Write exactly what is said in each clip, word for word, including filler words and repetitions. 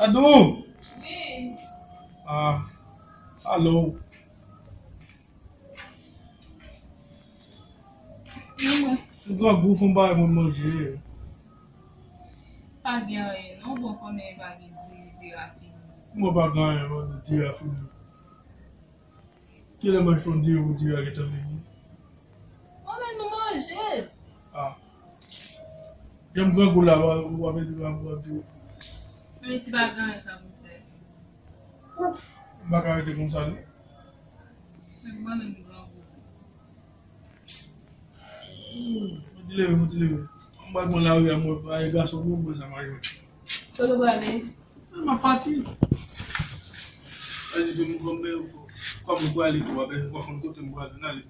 Dadou! Wi. Ah, alo. Wi, mwen. M grangou, fè m bay mwen manje. Pa gen anyen non, bon, konnen pa gen diri, diri a fini. Mwen pa gen anyen non, diri a fini. Kilè m achte yon diri pou diri a gentan fini? Ann, nou manje. Ah. Jan m grangou la, w ap, w ap ede m, w ap di. Men si pa gen anyen sa pou fè. Ouf, m pa ka rete konsa non. Men mwen menm grangou. Hmm, fò ti leve, fò ti leve. M pral pran lari a, mwen, pa e gason pou mwen sa mari mwen. Kote w prale? M ap pati. Sa di ke m kòm, kòm m prale tou, w ap, w ap konn kote m prale, n ale.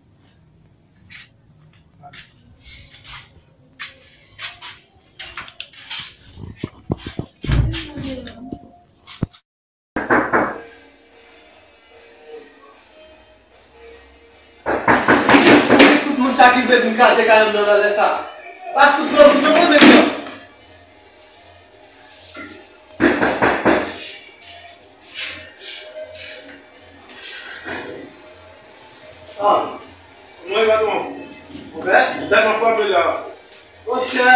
Tout moun sa ki vle vin kraze kay m nan nan lè sa. Pa fout non, non, non, non. Ah. Mwen, patwon. Ouvè? Tèlman frape la. Monchè,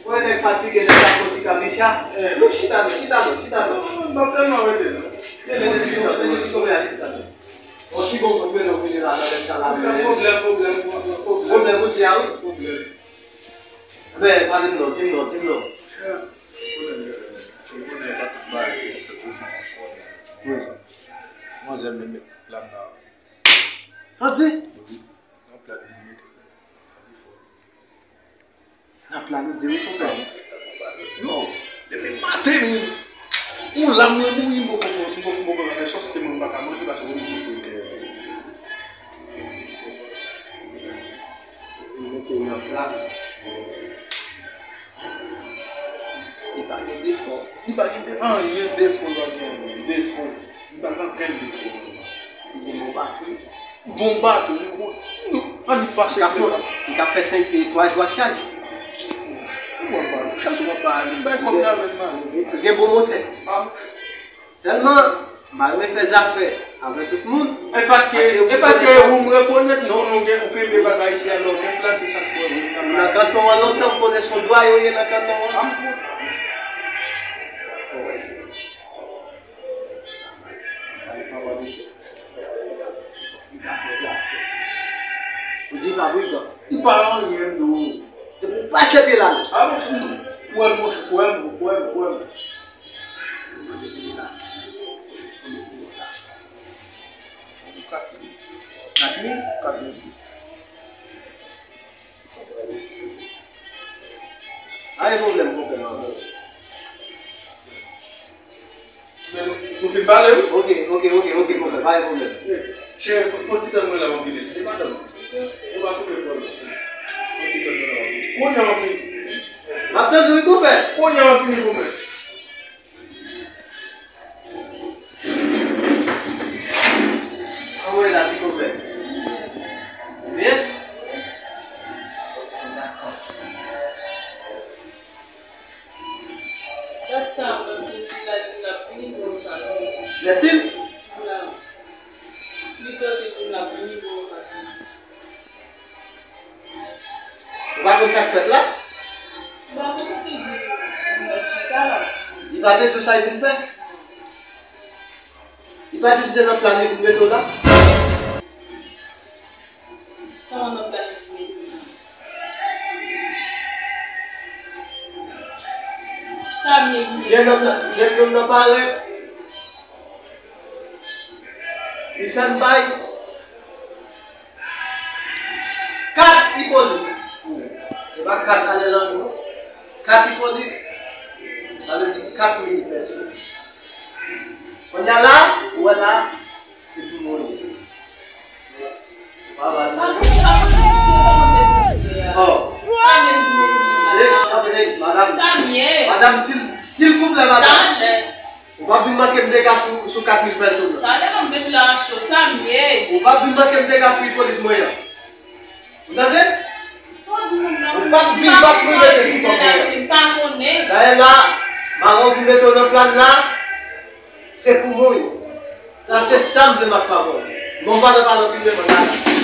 mwen nèg fatige, nèg la foti kabicha. Eh. Nou chita non, chita non, chita non. Non, non, non, tèlman rete non. Men, men, men, men, men, men, men, chita non. Bon, si bon, bon, bon, bon, bon, la, la, la, la, la, la. Pwoblèm, pwoblèm, pwoblèm. Pwoblèm, ou di a, wi. Pwoblèm. Men, pa di m non, di m non, di m non. Pwoblèm, pwoblèm, pwoblèm. Wi. Manzè, men, men, la, la. Sa di? Wi. Nan plan li mete. Nan plan li di wi konpè. Yo, depi maten, yon lam nan bouyi, m poko, m poko, m poko fè sòs, te mwen m pa ka manje, paske mwen m soufri kè. Li mete nan plan. Li pa gen defo. Li pa gen de-, anyen defo, l pa gen anyen defo. Li pa gen ankenn defo. Li gen bon batri. Bon batri, li bon. Nou, ann pase. Li ka fè, li ka fè senk, twa jou ak chaj. Bon, bon. Chaj ou pa li bay kòb la menm, man. Li gen bon motè. Ah. Sèlman, m pa renmen fè zafè avè tout moun. E paske, e paske ou m rekonèt nou, nou gen, ou kenbe bagay isi a, nou gen plan, se sa k fè ou nan kanton an lontan, m konnen se yon dwa yo ye nan kanton an. Ou di pa brigan. Li pa anyen, non. Depi w pase pye la, non. Ah, monchè, kwè m, monchè, kwè m, kwè m, kwè m. Kat mil? Kat mil. Kat mil. Pa gen pwoblèm, konpè, non. Men nou, nou fin pale, wi. Ok, ok, ok, ok, konpè, pa gen pwoblèm. Chè, fò, fò ti tann mwen la, m ap vini. Se pa tann. Ou pa koupe pòl la. Fò ti tann mwen la, m ap vini. Kounye a m ap vini. M ap tann ou, wi, konpè. Kounye a m ap vini, konpè. Kòman w ye la, ti konpè? Ou byen? Dakò. Dat sa, mwen santi l la di l ap vini, mwen pa vini. Nètil? La. Li santi l di l ap vini, mwen pa vini. Ou pa konn sa k fèt la? Mwen pa konn kote di l chita la. Li pa te di w sa l vin fè? Li pa di w se nan plan li pou l mete w la? Kòman nan plan li pou l mete m la? Sa m ye pou l mete m la? Jennonm nan, jennonm nan parèt. Li fè m bay kat Ipolit. Se pa kat ale nan jou. Kat Ipolit. Sa vle di kat mil pèsòn. Kounye a la, ou wè la, se pou mwen. Ou pa ba nou. Oh. Eh, tande, madanm. Madanm, sil, silvouplè, madanm. Ou p ap vin manke m dega sou, sou kat mil pèsòn nan. Talè, m depi la cho, sa m ye. Ou p ap vin manke m dega sou Ipolit mwen an. Ou tande? Ou p ap vin bat mwen mete sou kòb mwen an. Dayè la, Mawon vin mete w nan plàn la, se pou mouy. Sa se sa m vle m ap pawòl. Bon, m pa nan pale anpil, men mwen la.